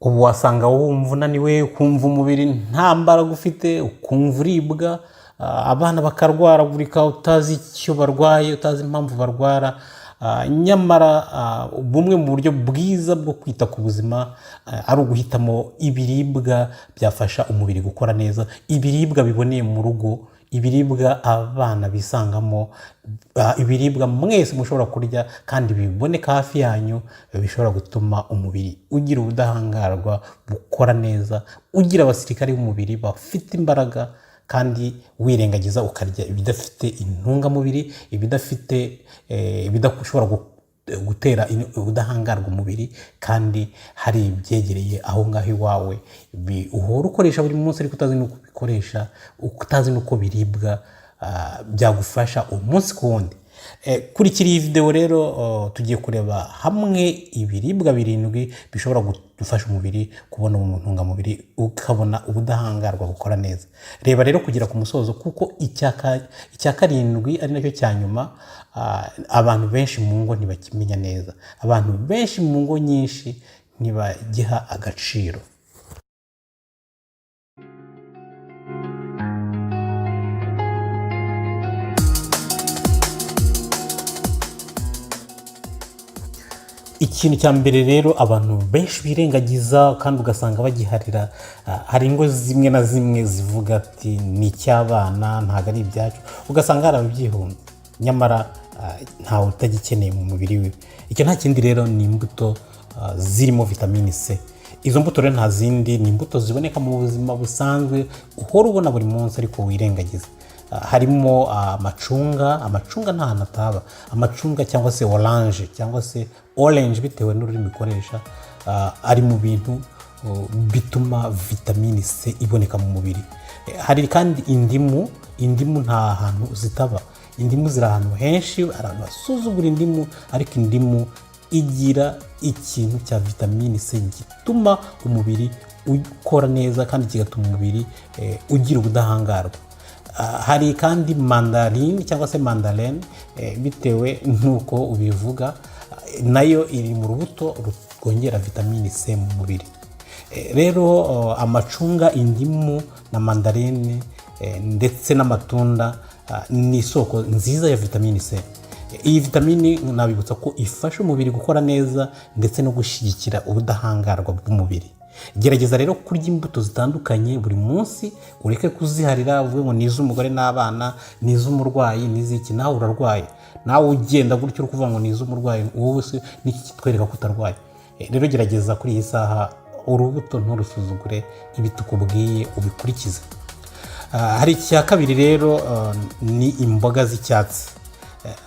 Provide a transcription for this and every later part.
Ubu wasanga wumva unaniwe, ukumva umubiri nta mbaraga ufite, ukumva uribwa, abana bakarwaragurika utazi icyo barwaye, utazi impamvu barwara. Nyamara bumwe mu buryo bwiza bwo kwita ku buzima ari uguhitamo ibiribwa byafasha umubiri gukora neza, ibiribwa biboneye mu rugo, ibiribwa abana bisangamo, ibiribwa mwese mushobora kurya kandi biboneka hafi yanyu, bishobora gutuma umubiri ugira ubudahangarwa bukora neza, ugira abasirikare b'umubiri bafite imbaraga, kandi wirengagiza ukarya ibidafite intungamubiri, ibidafite ibidashobora gutera ubudahangarwa umubiri, kandi hari ibyegereye aho ngaho iwawe uhora ukoresha buri munsi ariko utazi n'uko ubikoresha, utazi n'uko biribwa, byagufasha umunsi ku wundi. Kurikira iyi videwo rero, tugiye kureba hamwe ibiribwa 7 bishobora gufasha umubiri kubona intungamubiri, ukabona ubudahangarwa bukora neza. Reba rero kugera ku musozo, kuko icya 7 ari nacyo cya nyuma, abantu benshi mu ngo ntibakimenya neza, abantu benshi mu ngo nyinshi ntibagiha agaciro. Ikintu cya mbere rero abantu benshi birengagiza kandi ugasanga bagiharira, hari ingo zimwe na zimwe zivuga ati ni icy'abana ntabwo ari ibyacu, ugasanga hari ababyihunza, nyamara ntawe utagikeneye mu mubiri we. Icyo nta kindi rero ni imbuto zirimo vitamini C. Izo mbuto rero nta zindi, ni imbuto ziboneka mu buzima busanzwe uhora ubona buri munsi ariko wirengagiza. Harimo amacunga, amacunga nta hantu ataba, amacunga cyangwa se oranje cyangwa se orange bitewe n'ururimi ukoresha, ari mu bintu bituma vitamini C iboneka mu mubiri. Hari kandi indimu, indimu nta hantu zitaba, indimu ziri ahantu henshi, hari abantu basuzugura indimu, ariko indimu igira ikintu cya vitamini C gituma umubiri ukora neza kandi kigatuma umubiri ugira ubudahangarwa. Hari kandi mandarine cyangwa se mandarine, bitewe n'uko ubivuga, nayo iri mu rubuto rwongera vitamini C mu mubiri. Rero amacunga, indimu na mandarine, ndetse n'amatunda, ni isoko nziza ya vitamini C. Iyi vitamini nabibutsa ko ifasha umubiri gukora neza ndetse no gushyigikira ubudahangarwa bw'umubiri. Gerageza rero kurya imbuto zitandukanye buri munsi, ureke kuziharira uvuge ngo ni iz'umugore n'abana, ni iz'umurwayi, ni iz'iki, nawe urarwaye, nawe ugenda gutyo uri kuvuga ngo ni iz'umurwayi, wowe se n'iki kitwereka ko utarwaye? Rero gerageza kuri iyi saha urubuto nturusuzugure, ibi tukubwiye ubikurikize. Hari icya kabiri rero, ni imboga z'icyatsi.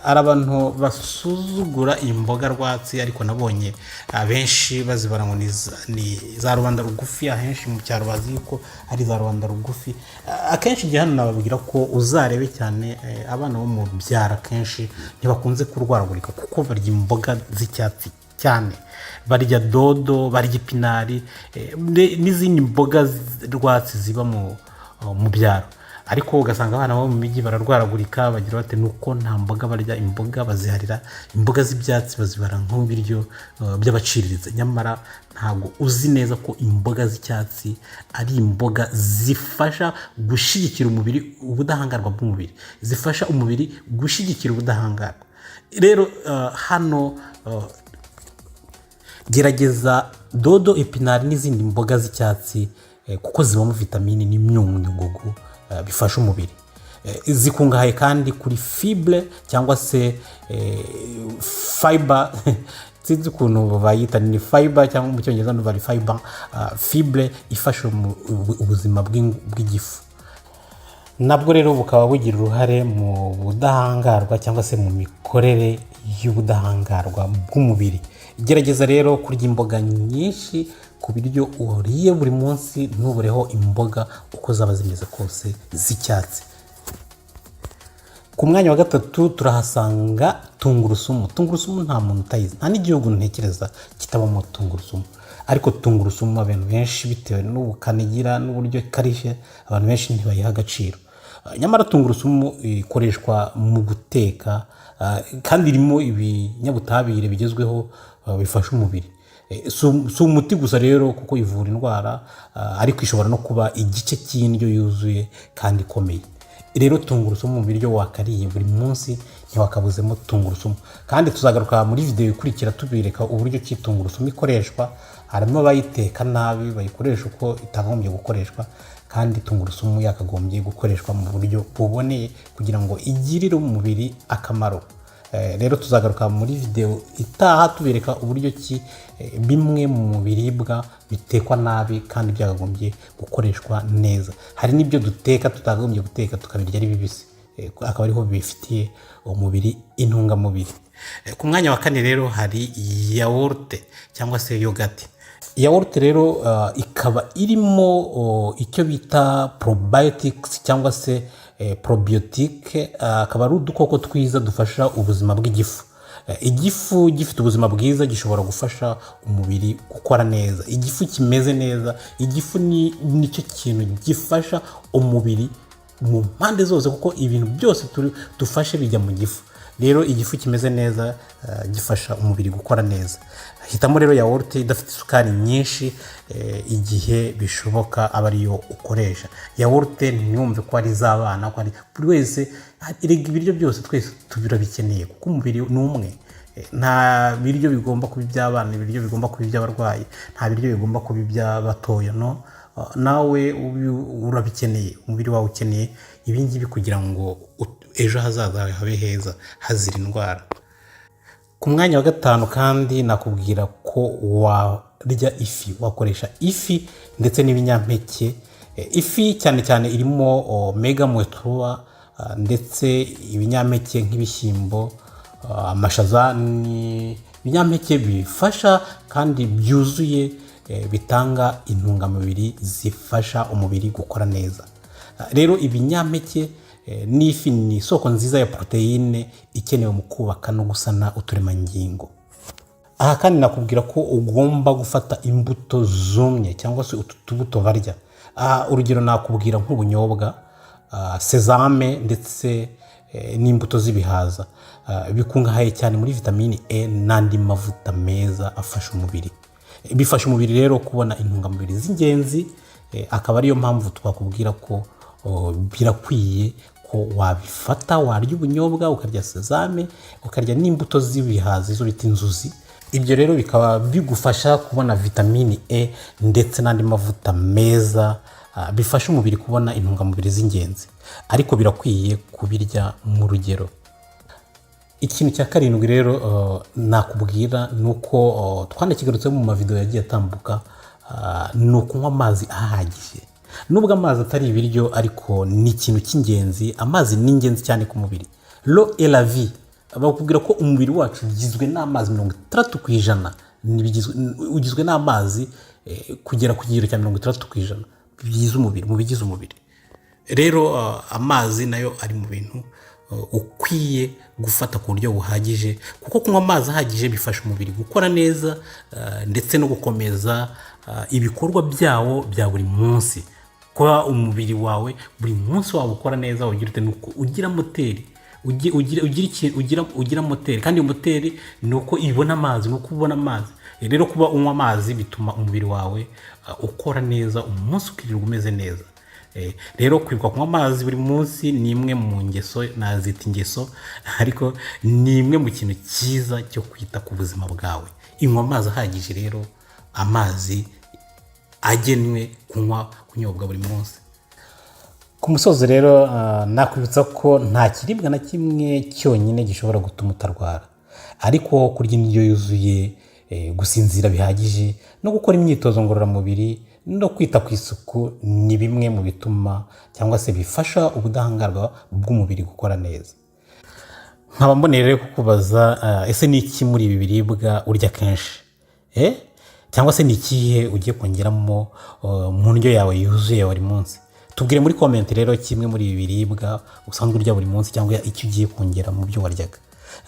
Hari abantu basuzugura imboga rwatsi, ariko nabonye abenshi bazibara ngo ni za rubanda rugufi. Ahenshi mu cyaro bazi yuko ari za rubanda rugufi. Akenshi igihe hano nababwira ko uzarebe cyane, abana bo mu byaro akenshi ntibakunze kurwaragurika kuko barya imboga z'icyatsi cyane, barya dodo, barya ipinari, n'izindi mboga rwatsi ziba mu byaro. Ariko ugasanga abana bo mu mijyi bararwaragurika, bagira bate, nuko nta mboga barya, imboga baziharira, imboga z'ibyatsi bazibara nk'ibiryo by'abaciriritse. Nyamara ntabwo uzi neza ko imboga z'icyatsi ari imboga zifasha gushyigikira umubiri, ubudahangarwa bw'umubiri, zifasha umubiri gushyigikira ubudahangarwa. Rero hano gerageza dodo, epinari n'izindi mboga z'icyatsi, kuko zibamo vitamini n'imyunyungugu bifasha umubiri. Zikungahaye kandi kuri fibre cyangwa se fiber, sinzi ukuntu bayita, ni fiber cyangwa mu cyongereza ni bari fiber, fibre ifasha ubuzima bw'igifu, nabwo rero bukaba bugira uruhare mu budahangarwa cyangwa se mu mikorere y'ubudahangarwa bw'umubiri. Gerageza rero kurya imboga nyinshi ku biryo uriye buri munsi, ntubureho imboga uko zaba zimeze kose z'icyatsi. Ku mwanya wa 3 turahasanga tungurusumu. Tungurusumu nta muntu utayizi, nta n'igihugu ntekereza kitabamo tungurusumu. Ariko tungurusumu abantu benshi bitewe n'ubukana igira n'uburyo ikarishye, abantu benshi ntibayiha agaciro. Nyamara tungurusumu ikoreshwa mu guteka, kandi irimo ibinyabutabire bigezweho, bifasha umubiri. Si umuti gusa rero kuko ivura indwara, ariko ishobora no kuba igice cy'indyo yuzuye kandi ikomeye. Rero tungurusumu mu biryo wakariye buri munsi ntiwakabuzemo tungurusumu. Kandi tuzagaruka muri videwo ikurikira tubereka uburyo ki tungurusumu ikoreshwa. Harimo abayiteka nabi, bayikoresha uko itagombye gukoreshwa, kandi tungurusumu yakagombye gukoreshwa mu buryo buboneye kugira ngo igirire umubiri akamaro. Rero tuzagaruka muri videwo itaha tubereka uburyo ki bimwe mu biribwa bitekwa nabi kandi byakagombye gukoreshwa neza. Hari n'ibyo duteka tutakagombye guteka, tukabirya ari bibisi, akaba ariho bifitiye umubiri intungamubiri. Ku mwanya wa kane rero hari yawurute cyangwa se yogati. Yawurute rero ikaba irimo icyo bita probiotics cyangwa se probiotique, akaba ari udukoko twiza dufasha ubuzima bw'igifu. Igifu gifite ubuzima bwiza gishobora gufasha umubiri gukora neza. Igifu kimeze neza, igifu ni nicyo kintu gifasha umubiri mu mpande zose, kuko ibintu byose dufashe bijya mu gifu. Rero igifu kimeze neza gifasha umubiri gukora neza. Hitamo rero yawurute idafite isukari nyinshi, igihe bishoboka aba ariyo ukoresha. Yawurute ntiwumve ko ari iz'abana, ko ari buri wese. Erega ibiryo byose twese turabikeneye kuko umubiri ni umwe. Nta biryo bigomba kuba iby'abana, ibiryo bigomba kuba iby'abarwayi, nta biryo bigomba kuba iby'abatoya. No nawe urabikeneye, umubiri wawe ukeneye ibi ngibi kugira ngo ejo hazaza hawe habe heza hazira indwara. Ku mwanya wa gatanu kandi nakubwira ko warya ifi, wakoresha ifi ndetse n'ibinyampeke. Ifi cyane cyane irimo omega 3, ndetse ibinyampeke nk'ibishyimbo, amashaza, ni ibinyampeke bifasha kandi byuzuye, bitanga intungamubiri zifasha umubiri gukora neza. Rero ibinyampeke n'ifi ni isoko nziza ya poroteyine ikenewe mu kubaka no gusana uturemangingo. Aha kandi nakubwira ko ugomba gufata imbuto zumye cyangwa se utu tubuto barya. Aha urugero nakubwira nk'ubunyobwa, sezame ndetse n'imbuto z'ibihaza. Bikungahaye cyane muri vitamini E n'andi mavuta meza afasha umubiri. Bifasha umubiri rero kubona intungamubiri z'ingenzi, akaba ariyo mpamvu twakubwira ko birakwiye ko wabifata, warya ubunyobwa, ukarya sezame, ukarya n'imbuto z'ibihaza izo bita inzuzi. Ibyo rero bikaba bigufasha kubona vitamini E ndetse n'andi mavuta meza, bifasha umubiri kubona intungamubiri z'ingenzi, ariko birakwiye kubirya mu rugero. Ikintu cya karindwi rero nakubwira ni uko twanakigarutseho mu mavidewo yagiye atambuka, ni ukunywa amazi ahagije. Nubwo amazi atari ibiryo, ariko ni ikintu cy'ingenzi. Amazi ni ingenzi cyane ku mubiri. L'eau est la vie. Bakubwira ko umubiri wacu ugizwe n'amazi 60%, ugizwe n'amazi kugera ku kigero cya 60% bigize umubiri. Mu bigize umubiri rero, amazi nayo ari mu bintu ukwiye gufata ku buryo buhagije, kuko kunywa amazi ahagije bifasha umubiri gukora neza, ndetse no gukomeza ibikorwa byawo bya buri munsi. Kuba umubiri wawe buri munsi waba ukora neza, ugira ute? Ni uko ugira moteri, ugira moteri, kandi iyo moteri ni uko ibona amazi, ni uko ubona amazi. Rero kuba unywa amazi bituma umubiri wawe ukora neza, umunsi ukirirwa umeze neza. Rero kwibuka kunywa amazi buri munsi ni imwe mu ngeso, nazita ingeso, ariko ni imwe mu kintu cyiza cyo kwita ku buzima bwawe. Inywa amazi ahagije rero, amazi agenwe kunywa, kunyobwa buri munsi. Ku musozo rero, nakwibutsa ko nta kiribwa na kimwe cyonyine gishobora gutuma utarwara, ariko kurya indyo yuzuye, gusinzira bihagije no gukora imyitozo ngororamubiri no kwita ku isuku ni bimwe mu bituma cyangwa se bifasha ubudahangarwa bw'umubiri gukora neza. Nkaba mboneye rero kukubaza, ese ni iki muri ibi biribwa urya kenshi? Cyangwa se ni ikihe ugiye kongeramo mu ndyo yawe yuzuye ya buri munsi? Tubwire muri comment rero kimwe muri ibi biribwa usanzwe urya buri munsi cyangwa icyo ugiye kongera mu byo waryaga.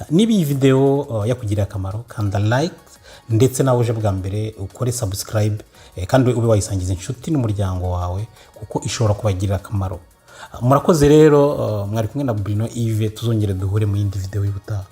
Niba iyi videwo yakugiriye akamaro, kanda like, ndetse nawe uje bwa mbere ukore subscribe, kandi ube wayisangiza inshuti n'umuryango wawe kuko ishobora kubagirira akamaro. Murakoze rero, mwari kumwe na Bruno Yves. Tuzongere duhure mu yindi videwo y'ubutaha.